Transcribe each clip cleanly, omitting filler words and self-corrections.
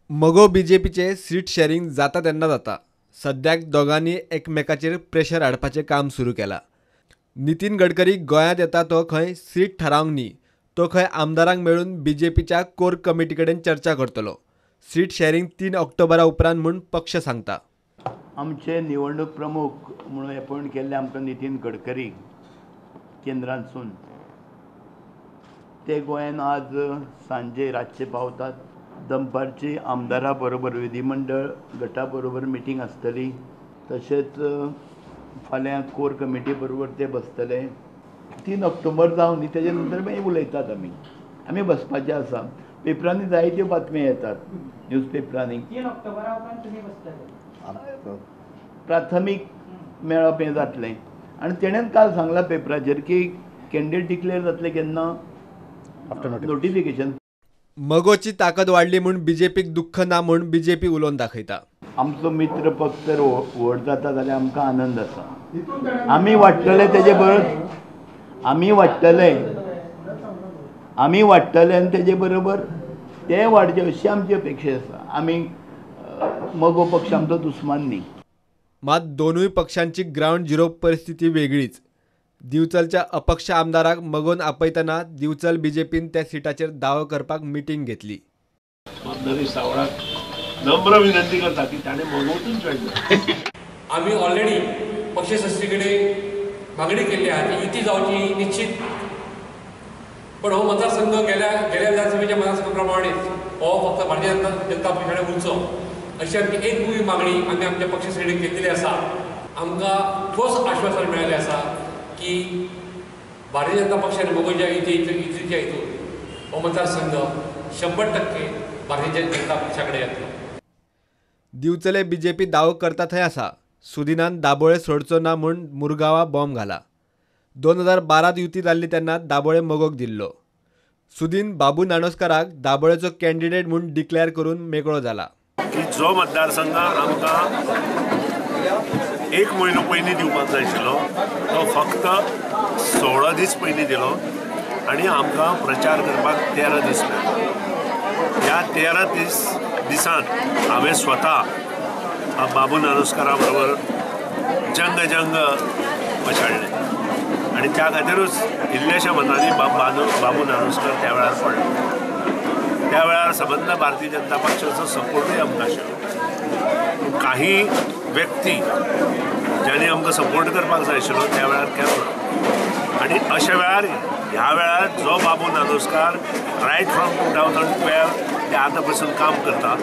मगो बीजेपीचे seat sharing जाता तेन्ना जाता. सद्याक दोगांनी एकमेकाचेर प्रेशर हाडपाचें काम सुरू केलां. नितीन गडकरी गोंयांत येता तो खंय सीट थारावंक न्ही, तो खंय आमदारांक मेळून बीजेपीच्या कोर कमिटी कडेन चर्चा करतलो. सीट शेअरिंग 3 ऑक्टोबरा उपरांत म्हूण पक्ष सांगता. आमचे निवडणूक प्रमुख म्हणून अपॉइंट केल्ले आमकां नितीन गडकरी केंद्रांतसून, ते गोंयान आज सांजे रातचे पावतात. दनपारची आमदारा बरोबर विधिमंडळ गटा बरोबर मिटींग आसतली, तशेंच फाल्यां कोर कमिटी बरोबर ते बसतले. 3 ऑक्टोबर जावन न्ही तेजे नंतर मागीर उलयतात. आमी आमी बसपाचें आसा. पेपरांनी जायत्यो बातम्यो येतात, न्यूज पेपरांनी. 3 ऑक्टोबरा उपरांत तुमी बसतले, प्राथमीक मेळप हें जातलें. आनी तेणेन काल सांगलां पेपराचेर की कॅन्डिडेट डिक्लेअर जातले केन्ना नोटिफिकेशन. मगोची ताकद वाडली म्हूण बीजेपीक दुख्ख ना म्हूण बीजेपी उलोवन दाखयता. आमचो मित्र पक्ष तर व्हड जाता जाल्यार आमकां आनंद आसा. आमी वाडटले तेजे बरोबर, आमी वाडटले, आमी वाडटले आनी तेजे बरोबर ते वाडचे अशी आमची अपेक्षा आसा. आमी मगो पक्ष आमचो दुस्मान न्ही. मात दोनूय पक्षांची ग्रावंड झिरो परिस्थिती वेगळीच. दिवचलच्या अपक्ष आमदाराक मगोन आपयतना दिवचल बीजेपीन त्या सिटाचेर दावो करपाक मिटींग घेतली. सावळाक नम्र विनंती करता की ताणें मगोतून जॉयन. आमी ऑलरेडी पक्षसंस्थे कडेन मागणी केल्ली आहा की युती जावची निश्चित, पण हो मतदारसंघ गेल्या गेल्या विधानसभेच्या मतदारसंघ प्रमाणेच हो फक्त भारतीय जनता पक्षाने उरचो अशी आमची एकमुखी मागणी आमी आमच्या पक्षश्रेणीक केल्ली आसा. आमकां ठोस आश्वासन मेळिल्लें आसा की भारतीय जनता पक्षाने मगोच्या युतीच्या हितून हो मतदारसंघ 100% भारतीय जनता पक्षा कडेन येतलो. दिवचले बीजेपी दावो करता थंय आसा. सुदिनान दाबोळे सोडचो ना म्हूण मुरगांवा बॉम्ब घाला. 2012 युती जाल्ली तेन्ना दाबोळे मगोक दिल्लो. सुदीन बाबू नानोस्काराक दाबोळेचो कॅन्डिडेट म्हूण डिक्लेअर करून मेकळो जाला. की जो मतदारसंघ आमकां 1 म्हयनो पयलीं दिवपाक जाय आशिल्लो तो फक्त 16 दीस पयलीं दिलो आनी आमकां प्रचार करपाक 13 दीस मेळ्ळे. ह्या 13 दिसांत हांवें स्वता बाबू नानोस्कारा बरोबर जंग जंग पछाडलें आनी त्या खातीरूच इल्ल्याशा मतांनी बाबू नानोस्कार त्या वेळार पडलो. त्या वेळार सबंद भारतीय जनता पक्षाचो सपोर्टूय आमकां आशिल्लो. काही व्यक्ती ज्यांनी आमकां सपोर्ट करपाक जाय आशिल्लो त्या वेळार केलो. आनी अशा वेळार ह्या वेळार जो बाबू नानोस्कार रायट फ्रॉम 2012 ते आतां पसून काम करता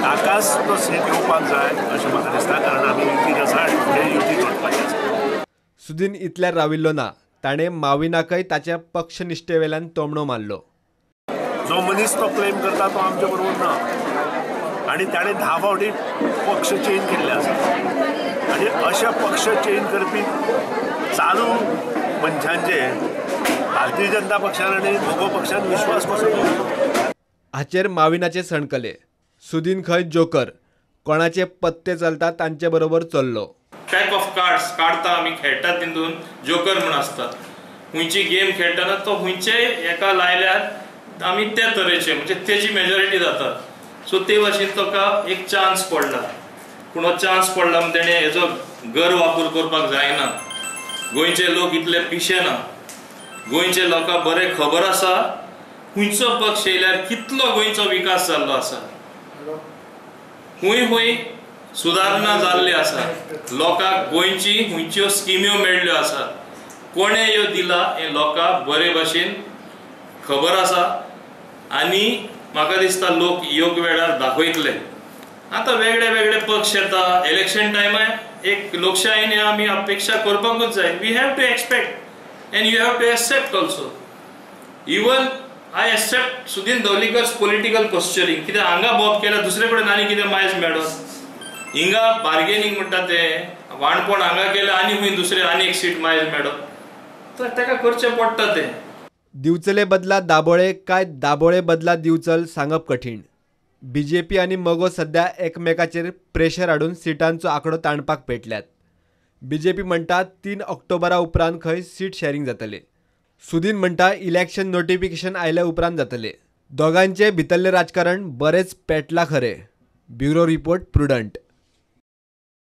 ताकाच तो सीट येवपाक जाय अशें म्हाका दिसता, कारण आमी युतीक आसा आनी फुडें युती करपाची आसा. सुदीन इतल्यार राविल्लो ना, ताणें माविनाकय ताच्या पक्षनिश्ठेवेल्यान तोमणो मारलो. जो मनीस तो क्लेम करता तो आमचे बरोबर ना आनी ताणें 10 फावटी पक्ष चेंज केल्ले आसा. आनी अशे पक्ष चेंज करपी चालू मनशांचे भारतीय जनता पक्षान आनी मगो पक्षान विश्वास कसो दवरलो? हाचेर माविनाचे सणकले. सुदीन खंय जोकर, कोणाचे पत्ते चलता तांचे बरोबर चल्लो. पॅक ऑफ कार्ड्स काडटा आमी खेळटात तितून जोकर म्हूण आसता. खंयची गेम खेळटना तो खंयचेय एका लायल्यार आमी ते तरेचे म्हणजे तेजी मेजॉरिटी जाता. सो ते भाशेन ताका एक चान्स पडला, पूण हो चान्स पडला म्हण तेणें हेजो गैरवापर करपाक जायना. गोंयचे लोक इतले पिशे ना, गोंयचे लोकांक बरें खबर आसा खंयचो पक्ष येयल्यार कितलो गोंयचो विकास जाल्लो आसा, खंय खंय सुदारणा जाल्ली आसा, लोकांक गोंयची खंयच्यो स्किम्यो मेळ्ळ्यो आसा, कोणें ह्यो दिला हें लोकांक बरे भाशेन खबर आसा. आनी म्हाका दिसता लोक योग्य वेळार दाखयतले. आतां वेगळे वेगळे पक्ष येता, इलेक्शन टायमार एक लोकशायेन आमी अपेक्षा करपाकूच जाय. We have to expect and you have to accept also. Even I accept Sudin Dhavalikar political posturing. कित्याक हांगा बोब केल्यार दुसरे कडेन आनी कितें मायज मेळत. हिंगा बार्गेनींग म्हणटा तें वाणपण हांगा केलें आनी खंय दुसरे आनी एक सीट मायज मेळत, तर ताका करचें पडटा तें. दिवचले बदला दाबोळे काय दाबोळे बदला दिवचल सांगप कठीण. बीजेपी आनी मगो सध्या एकमेकाचेर प्रेशर हाडून सिटांचो आंकडो ताणपाक पेटल्यात. बीजेपी म्हणटा 3 ऑक्टोबरा उपरांत खंय सीट शेअरिंग जातले. सुदीन म्हणटा इलेक्शन नोटिफिकेशन आयल्या उपरांत जातले. दोगांचे भितरलें राजकारण बरेंच पेटलां खरें. Bureau report, Prudent.